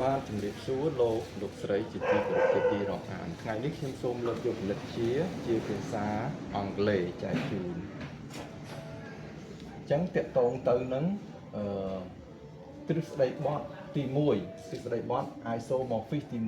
បាទជំរាបសួរលោកលោកស្រីជាទីគោរពជាទីរាប់អានថ្ងៃនេះខ្ញុំសូមលើកយកផលិតជាជាភាសាអង់គ្លេសចែកជូនអញ្ចឹងតកតងទៅនឹងអឺទ្រឹស្ដីបទទី1ទ្រឹស្ដីបទ isomorphism ទី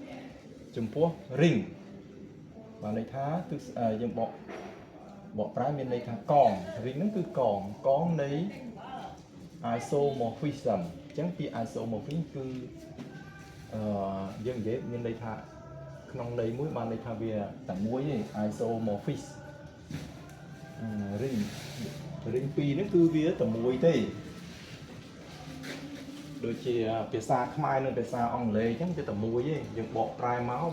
1ចំពោះ ring បានន័យថាទិសយើងបកបកប្រែមានន័យថាកង ring ហ្នឹងគឺកងកងនៃ isomorphism អញ្ចឹងពី isomorphism គឺអឺយើងនិយាយមានន័យថាក្នុងន័យមួយបានន័យថាវាតែមួយទេ isomorphism ring ring ពីរហ្នឹងគឺវាតែមួយទេដូចជាភាសាខ្មែរនិងភាសាអង់គ្លេសអញ្ចឹងវាតែមួយទេយើងបកប្រែមក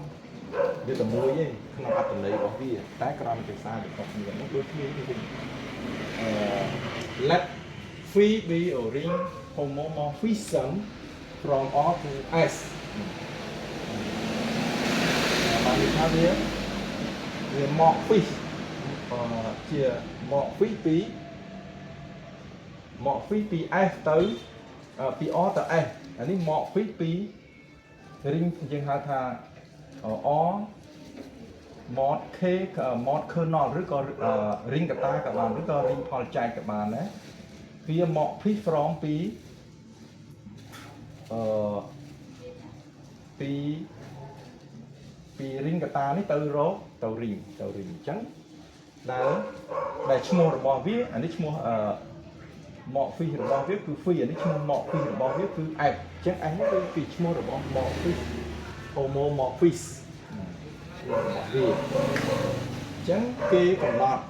វាតែមួយទេក្នុងអត្ថន័យរបស់វាតែក្រោមភាសាវាខុសគ្នាហ្នឹងដូចគ្នាទេវិញអឺ Let phi be a ring homomorphism from R to S បានន័យថាវាវា morphism អឺជា morphism ពី morphism ពី S ទៅពី R ទៅ S អានេះ morphism ពី ring យើងហៅថា R mod K mod kernel ឬក៏ ring កតាក៏បានឬក៏ ring ផលចែកក៏បានដែរវា morphism from ពីអឺពីពី ring កតានេះទៅរកទៅ ring ទៅ ring អញ្ចឹងដែលដែលឈ្មោះរបស់វាអានេះឈ្មោះអឺ morphism របស់វាគឺ phi អានេះឈ្មោះ morphism របស់វាគឺ f អញ្ចឹង f នេះគឺពីឈ្មោះរបស់ morphism homomorphism ឈ្មោះរបស់វាអញ្ចឹងគេកំណត់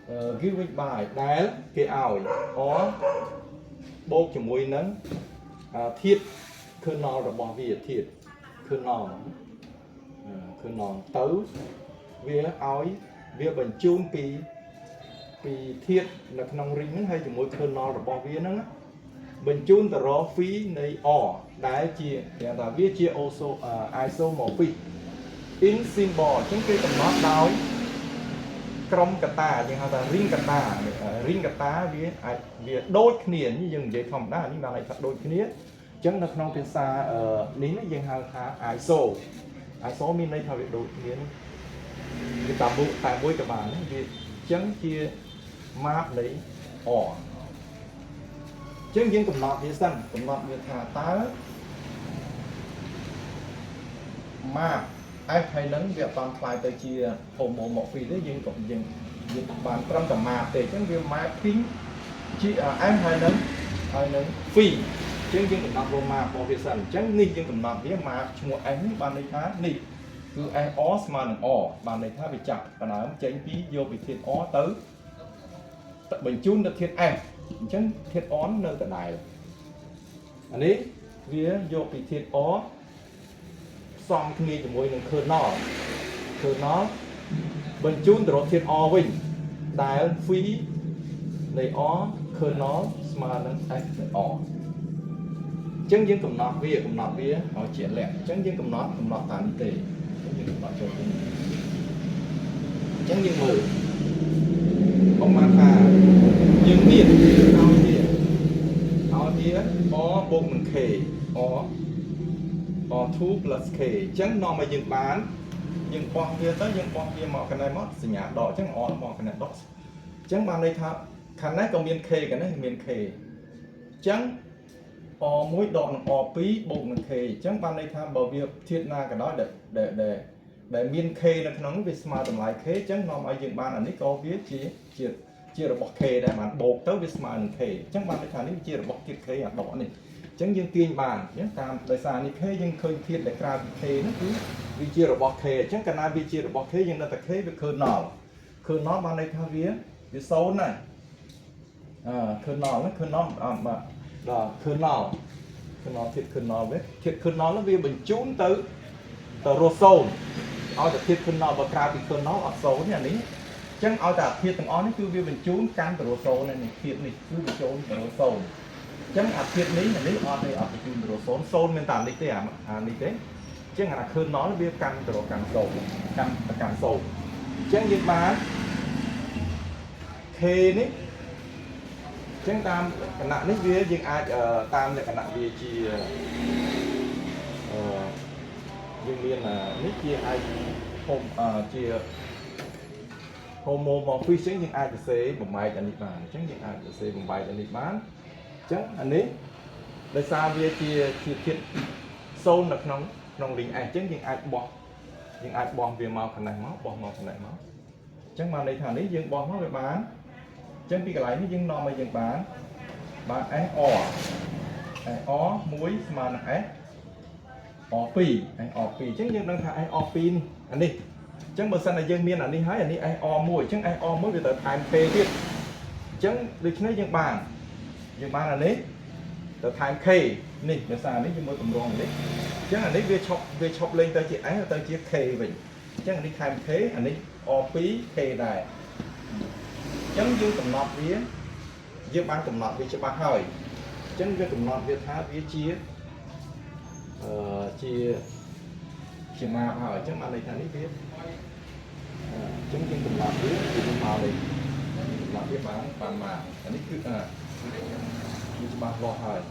អឺ given by ដែលគេឲ្យ R បូកជាមួយនឹងធាតុ kernel របស់វាធាតុ kernel kernel ទៅវាឲ្យវាបញ្ជូនពីពីធាតុនៅក្នុង ring ហ្នឹងហើយជាមួយ kernel របស់វាហ្នឹងណាបញ្ជូនទៅរក phi នៃ R ដែលជាគេថាវាជា oso isomorphic in symbol អញ្ចឹងគេកំណត់ដោយក្រុមកតាយើងហៅថា ring កតា ring កតាវាអាចវាដូចគ្នានេះយើងនិយាយធម្មតានេះបានន័យថាដូចគ្នាអញ្ចឹងនៅក្នុងភាសានេះណាយើងហៅថា iso iso មានន័យថាវាដូចគ្នានេះវាតាមមួយតែមួយក៏បានវាអញ្ចឹងជា map នៃ R អញ្ចឹងយើងកំណត់វាសិនកំណត់វាថាតើ map F ហើយនឹងវាអត់តន់ខ្លាយទៅជា homomorphy ទេយើងក៏យើងយើងបានត្រឹមតែ map ទេអញ្ចឹងវា mapping ជា F ហើយនឹង phi អញ្ចឹងយើងកំណត់រ map របស់វាសិនអញ្ចឹងនេះយើងកំណត់វា map ឈ្មោះ F នេះបានន័យថានេះគឺ FR ស្មើនឹង R បានន័យថាវាចាប់ផ្ដើមចេញពីយកពីធាតុ R ទៅបញ្ជូនទៅធាតុ F អញ្ចឹងធាតុ R នៅដដែលអានេះវាយកពីធាតុ R ផ្សំគ្នាជាមួយនឹង kernel kernel បញ្ជូនទៅរកធាតុ R វិញដែល phi នៃ R kernel ស្មើនឹង F នៃ R អញ្ចឹងយើងកំណត់វាកំណត់វាឲ្យជាក់លាក់អញ្ចឹងយើងកំណត់កំណត់តាមនេះទេអញ្ចឹងយើងកំណត់ចូលទៅអញ្ចឹងយើងមើលអមថាយើងមានឲ្យវាឲ្យវា R បូកនឹង K R R2 plus K អញ្ចឹងនាំឲ្យយើងបានយើងបោះវាទៅយើងបោះវាមកកណ្ដេមកសញ្ញាដកអញ្ចឹង R មកកណ្ដេដកអញ្ចឹងបានន័យថាខាងនេះក៏មាន K ខាងនេះមាន K អញ្ចឹង R1 ដកនឹង R2 បូកនឹង K អញ្ចឹងបានន័យថាបើវាធាតុណាក៏ដោយដែលដែលដែលដែលមាន K នៅក្នុងនោះវាស្មើតម្លៃ K អញ្ចឹងនាំឲ្យយើងបានអានេះក៏វាជាជាជារបស់ K ដែរបានបូកទៅវាស្មើនឹង K អញ្ចឹងបានន័យថានេះវាជារបស់ធាតុ K អាដកនេះអញ្ចឹងយើងទាញបានអញ្ចឹងតាមដោយសារនេះ K យើងឃើញធាតុដែលក្រៅពី K ហ្នឹងគឺវាជារបស់ K អញ្ចឹងកាលណាវាជារបស់ K យើងនៅតែ K វា kernel kernel បានន័យថាវាវាសូន្យណាអឺ kernel ហ្នឹង kernel អឺបាទដល់ kernel kernel ធាតុ kernel វាធាតុ kernel ហ្នឹងវាបញ្ជូនទៅទៅរកសូន្យឲ្យតែធាតុ kernel បើក្រៅពី kernel អត់សូន្យទេអានេះអញ្ចឹងឲ្យតែធាតុទាំងអស់នេះគឺវាបញ្ជូនកាន់ទៅរកសូន្យនេះធាតុនេះគឺបញ្ជូនទៅរកសូន្យអញ្ចឹងអាធាតុនេះអានេះអត់ទេអត់បញ្ជូនទៅរកសូន្យសូន្យមានតែអានេះទេអាអានេះទេអញ្ចឹងអា kernel វាកាន់ទៅរកកាន់សូន្យកាន់ទៅកាន់សូន្យអញ្ចឹងយើងបាន K នេះ ចឹងតាមលក្ខណៈនេះវាយើងអាចអឺតាមលក្ខណៈវាជាអឺយើងមាននេះជាអាចហូមជា homomorphism ចឹងយើងអាចសរសេរបំបែកអានេះបានអញ្ចឹងយើងអាចសរសេរបំបែកអានេះបានអញ្ចឹងអានេះដោយសារវាជាជាធាតុ0នៅក្នុងក្នុង ring S អញ្ចឹងយើងអាចបោះយើងអាចបោះវាមកខាងនេះមកបោះមកខាងនេះមកអញ្ចឹងបានន័យថានេះយើងបោះមកវាបានអញ្ចឹងពីកន្លែងនេះយើងនាំឲ្យយើងបានបាន S R S R 1ស្មើនឹង S R 2 S R 2អញ្ចឹងយើងដឹងថា S R 2នេះអានេះអញ្ចឹងបើសិនតែយើងមានអានេះហើយអានេះ S R 1អញ្ចឹង S R 1វាត្រូវថែម K ទៀតអញ្ចឹងដូច្នេះយើងបានយើងបានអានេះទៅថែម K នេះភាសានេះជាមួយតម្រងនេះអញ្ចឹងអានេះវាឈប់វាឈប់លេងទៅជា S ទៅជា K វិញអញ្ចឹងអានេះថែម K អានេះ R2 K ដែរអញ្ចឹងយើងកំណត់វាយើងបានកំណត់វាច្បាស់ហើយអញ្ចឹងវាកំណត់វាថាវាជាអឺជាជា map ហើយអញ្ចឹងបានន័យថានេះវាអញ្ចឹងយើងកំណត់វាវាមកនេះកំណត់វាបានបានមកអានេះគឺអាវាច្បាស់លាស់ហើយ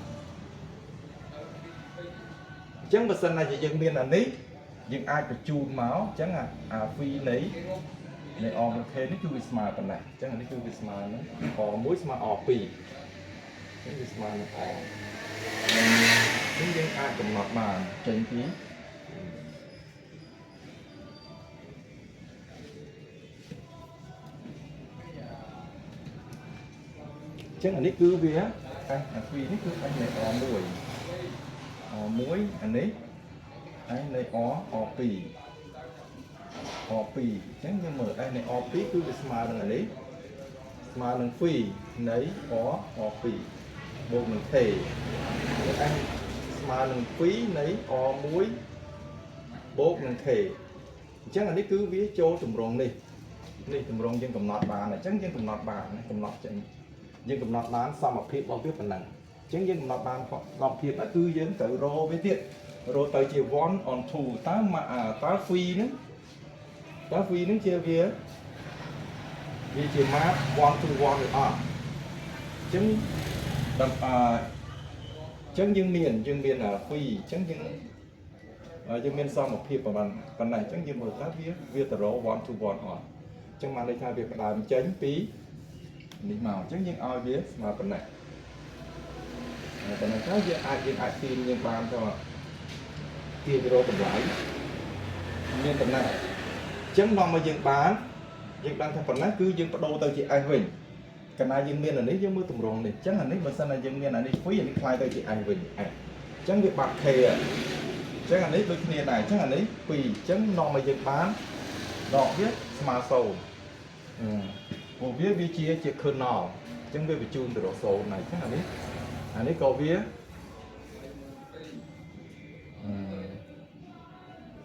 អញ្ចឹងបើសិនណាជាយើងមានអានេះយើងអាចបញ្ជូនមកអញ្ចឹងអាអា phi នៃនៃ R 1 K នេះគឺវាស្មើប៉ុណ្ណេះអញ្ចឹងអានេះគឺវាស្មើនឹង R1 ស្មើ R2 អញ្ចឹងវាស្មើនឹង R អញ្ចឹងយើងអាចកំណត់បានចេញពីអញ្ចឹងអានេះគឺវា S អា phi នេះគឺ S នៃ R1 R1 អានេះ S នៃ R R2 R2 អញ្ចឹងយើងមើល S នៃ R2 គឺវាស្មើនឹងអានេះស្មើនឹង phi នៃ R R2 បូកនឹង K S ស្មើនឹង phi នៃ R1 បូកនឹង K អញ្ចឹងអានេះគឺវាចូលទម្រង់នេះនេះទម្រង់យើងកំណត់បានអញ្ចឹងយើងកំណត់បានណាកំណត់ចេញយើងកំណត់បានសមភាពរបស់វាប៉ុណ្ណឹងអញ្ចឹងយើងកំណត់បានសមភាពហ្នឹងគឺយើងត្រូវរកវាទៀតរកទៅជា1 on 2តើមកតើ phi ហ្នឹងតើ phi ហ្នឹងជាវាវាជា map 1 to 1ឬអត់អញ្ចឹងដល់អញ្ចឹងយើងមានយើងមាន phi អញ្ចឹងយើងយើងមានសមភាពប្រហែលប៉ុណ្ណេះអញ្ចឹងយើងមើលតើវាវាទៅរក1 to 1អត់អញ្ចឹងបានន័យថាវាផ្ដើមចេញពីនេះមកអញ្ចឹងយើងឲ្យវាស្មើប៉ុណ្ណេះប៉ុណ្ណេះទៅយើងអាចយើងអាចទាញយើងបានទៅទាញរកតម្លៃមានប៉ុណ្ណេះអញ្ចឹងនាំមកយើងបានយើងដឹងថាប៉ុណ្ណេះគឺយើងបដូរទៅជា S វិញកាលណាយើងមានអានេះយើងមើលទម្រង់នេះអញ្ចឹងអានេះបើសិនណាយើងមានអានេះ phi អានេះក្លាយទៅជា S វិញ S អញ្ចឹងវាបាត់ K អញ្ចឹងអានេះដូចគ្នាដែរអញ្ចឹងអានេះ2អញ្ចឹងនាំមកយើងបានដកវាស្មើ0អឺព្រោះវាវាជាជា kernel អញ្ចឹងវាបញ្ជូនទៅរក0ហើយអញ្ចឹងអានេះអានេះក៏វាអឺ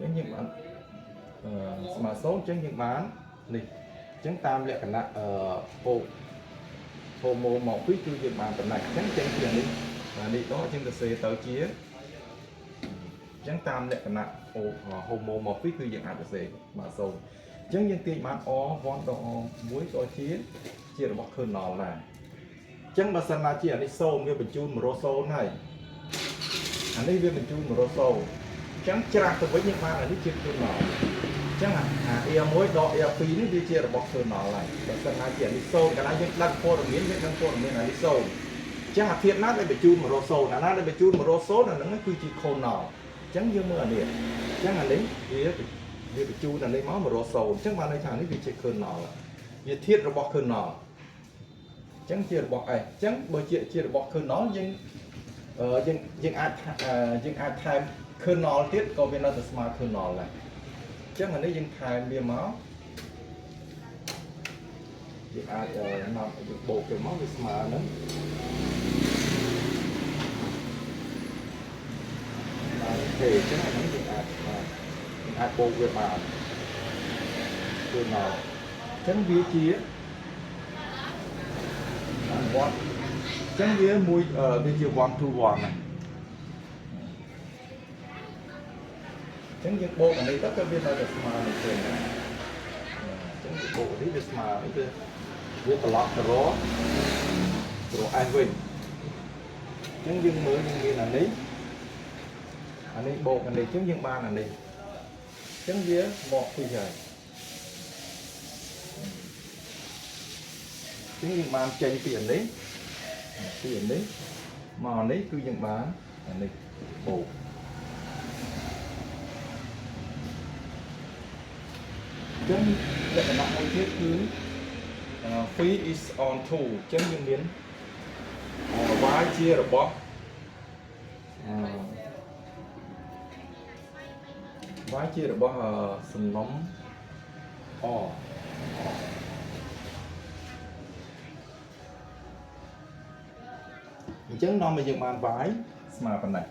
អញ្ចឹងយើងបានអឺស្មើ0អញ្ចឹងយើងបាននេះអញ្ចឹងតាមលក្ខណៈអឺអូ homomorphism គឺយើងបានប៉ុណ្ណេះអញ្ចឹងចេញពីអានេះអានេះដល់អញ្ចឹងទៅសេទៅជាអញ្ចឹងតាមលក្ខណៈ homomorphism គឺយើងអាចទៅសេបាទ0អញ្ចឹងយើងទាញបាន R1 ដល់ R1 ក៏ជាជារបស់ kernel ដែរអញ្ចឹងបើសិនណាជាអានេះ0វាបញ្ជូន1 0ហើយអានេះវាបញ្ជូន1 0អញ្ចឹងច្រាស់ទៅវិញយើងបានអានេះជា kernel អញ្ចឹងអា A1 ដល់ A2 នេះវាជារបស់ kernel ហើយបើសិនណាជាអានេះ0កាលណាយើងដឹងព័ត៌មានយើងដឹងព័ត៌មានអានេះ0អញ្ចឹងអាធាតុណាដែលបញ្ជូន1 0អាណាដែលបញ្ជូន1 0អាហ្នឹងគឺជា kernel អញ្ចឹងយើងមើលអានេះអញ្ចឹងអានេះវាវាបញ្ជូនអានេះមក1 0អញ្ចឹងបានន័យថានេះវាជា kernel វាធាតុរបស់ kernel អញ្ចឹងជារបស់ S អញ្ចឹងបើជាជារបស់ kernel យើងអឺយើងយើងអាចយើងអាចថែម kernel ទៀតក៏វានៅតែស្មើ kernel ដែរអញ្ចឹងអានេះយើងថែមវាមកយើងអាចនាំយើងបូកទៅមកវាស្មើនឹងបាទ OK អញ្ចឹងអានេះយើងអាចយើងអាចបូកវាបានគឺមកអញ្ចឹងវាជាអនុវត្តអញ្ចឹងវាមួយវាជា1 to 1ណាអញ្ចឹងយើងបូកអានេះទៅក៏វានៅតែស្មើនឹងគេដែរអញ្ចឹងវាបូកនេះវាស្មើនេះវាវាត្រឡប់ទៅរក ព្រោះ S វិញអញ្ចឹងយើងមើលយើងមានអានេះអានេះបូកអានេះអញ្ចឹងយើងបានអានេះអញ្ចឹងវាមកពីហើយអញ្ចឹងយើងបានចេញពីអានេះពីអានេះមកអានេះគឺយើងបានអានេះបូកអញ្ចឹងលក្ខណៈមួយទៀតគឺ phi is onto អញ្ចឹងយើងមាន y ជារបស់អឺ y ជារបស់សំណុំ R អញ្ចឹងនាំឲ្យយើងបាន y ស្មើប៉ុណ្ណេះ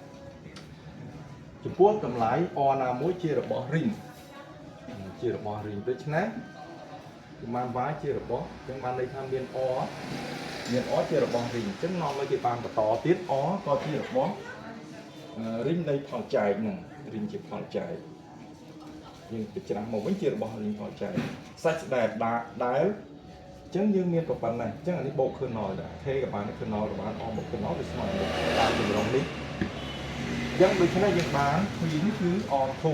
ចំពោះតម្លៃ r ណាមួយជារបស់ ring ជារបស់ ring ដូច្នេះយើងបាន y ជារបស់អញ្ចឹងបានន័យថាមាន r មាន r ជារបស់ ring អញ្ចឹងនាំឲ្យគេបានបន្តទៀត r ក៏ជារបស់ ring នៃផលចែកហ្នឹង ring ជាផលចែកយើងទៅច្រាស់មកវិញជារបស់ ring ផលចែកសាច់ដែលដែលអញ្ចឹងយើងមានប៉ុណ្ណេះអញ្ចឹងអានេះបូក kernel ដែរ k ក៏បាន kernel ក៏បាន r បូក kernel វាស្មើនឹងតាមទម្រង់នេះអញ្ចឹងដូច្នេះយើងបាន p នេះគឺ onto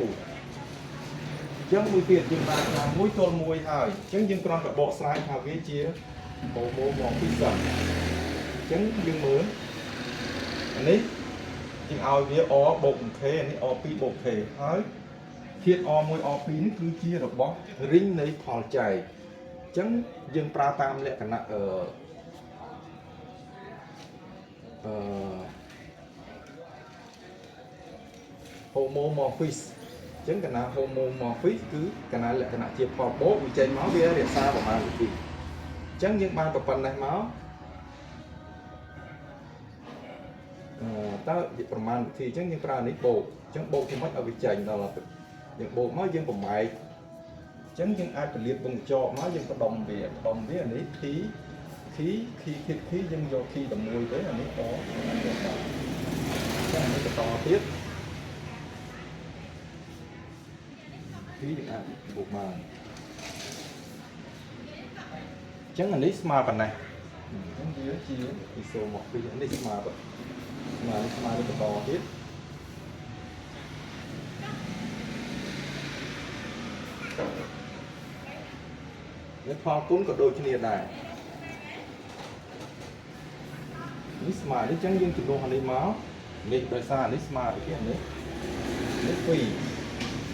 អញ្ចឹងមួយទៀតយើងបានថាមួយទល់មួយហើយអញ្ចឹងយើងគ្រាន់តែបកស្រាយថាវាជា homomorphism អញ្ចឹងយើងមើលអានេះយើងឲ្យវា r បូកនឹង k អានេះ r2 បូក k ហើយធាតុ r1 r2 នេះគឺជារបស់ ring នៃផលចែកអញ្ចឹងយើងប្រើតាមលក្ខណៈអឺ homomorphism អញ្ចឹងកណ្ណា homomorphism គឺកណ្ណាលក្ខណៈជាផលបូកវាចេញមកវារក្សាប្រមាណវិធីអញ្ចឹងយើងបានប្រប៉ុណ្ណេះមកអឺតើប្រមាណវិធីអញ្ចឹងយើងប្រើនេះបូកអញ្ចឹងបូកជាម៉េចឲ្យវាចេញដល់យើងបូកមកយើងប្រម៉ែកអញ្ចឹងយើងអាចពលាតវងចកមកយើងផ្ដុំវាផ្ដុំវាអានេះ p key key ធាតុ key យើងយក key តែមួយទៅអានេះអអានេះបាទអញ្ចឹងអានេះបន្តទៀត key យើងអាចបូកបានអញ្ចឹងអានេះស្មើប៉ុណ្ណេះអញ្ចឹងវាជា isomorphism អានេះស្មើស្មើស្មើនឹងបន្តទៀតនេះផលគុណក៏ដូចគ្នាដែរនេះស្មើនេះអញ្ចឹងយើងជំនួសអានេះមកនេះដោយសារអានេះស្មើទៅគេអានេះនេះ2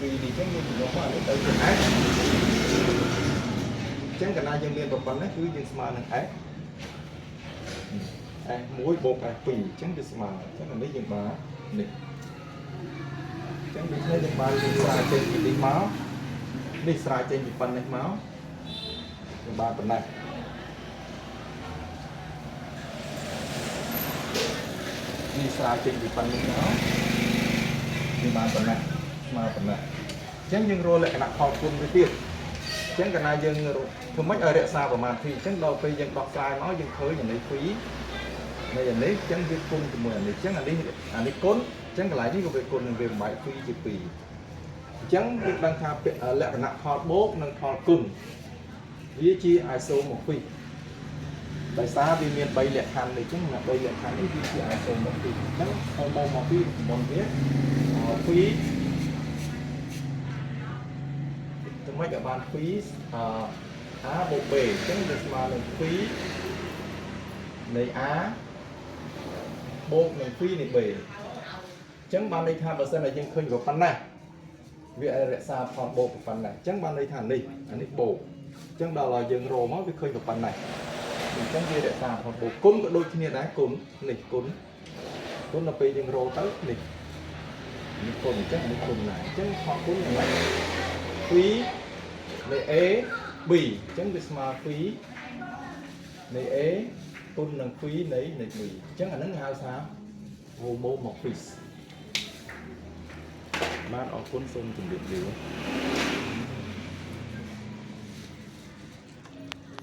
2នេះអញ្ចឹងយើងជំនួសមកអានេះទៅជា x អញ្ចឹងកាលណាយើងមានប្រព័ន្ធនេះគឺយើងស្មើនឹង x s1 បូក s2 អញ្ចឹងវាស្មើអញ្ចឹងអានេះយើងបាននេះអញ្ចឹងដូច្នេះយើងបានយើងស្រាយចេញពីនេះមកនេះស្រាយចេញពីប៉ុណ្ណេះមកយើងបានប៉ុណ្ណេះនេះស្រាយចេញពីប៉ុណ្ណេះមកយើងបានប៉ុណ្ណេះស្មើប៉ុណ្ណេះអញ្ចឹងយើងរកលក្ខណៈផលគុណវាទៀតអញ្ចឹងកាលណាយើងធ្វើម៉េចឲ្យរក្សាប្រមាណធីអញ្ចឹងដល់ពេលយើងដោះស្រាយមកយើងឃើញអានេះ2នៃអានេះអញ្ចឹងវាគុណជាមួយអានេះអញ្ចឹងអានេះអានេះគុណអញ្ចឹងកន្លែងនេះក៏វាគុណនឹងវាបំបែក2ជា2អញ្ចឹងយើងដឹងថាលក្ខណៈផលបូកនិងផលគុណវាជា isomorphic ដោយសារវាមាន3លក្ខខណ្ឌនេះអញ្ចឹង3លក្ខខណ្ឌនេះវាជា isomorphic អញ្ចឹង homomorphic មុនវា2ទៅម៉េចឲ្យបាន2អឺ a បូក b អញ្ចឹងវាស្មើនឹង2នៃ a បូកនឹង2នៃ b អញ្ចឹងបានន័យថាបើសិនតែយើងឃើញប៉ុណ្ណេះវាអាចរក្សាផលបូកប៉ុណ្ណេះអញ្ចឹងបានន័យថានេះអានេះបូកអញ្ចឹងដល់ឲ្យយើងរមកវាឃើញប៉ុណ្ណេះអញ្ចឹងវារក្សាផលបូកគុណក៏ដូចគ្នាដែរគុណនេះគុណគុណដល់ពេលយើងរទៅនេះនេះគុណអញ្ចឹងនេះគុណដែរអញ្ចឹងផលគុណយ៉ាងម៉េច2នៃ a b អញ្ចឹងវាស្មើ2នៃ a គុណនឹង2នៃ b អញ្ចឹងអាហ្នឹងគេហៅថា homomorphism បាទអរគុណសូមជម្រាបលា។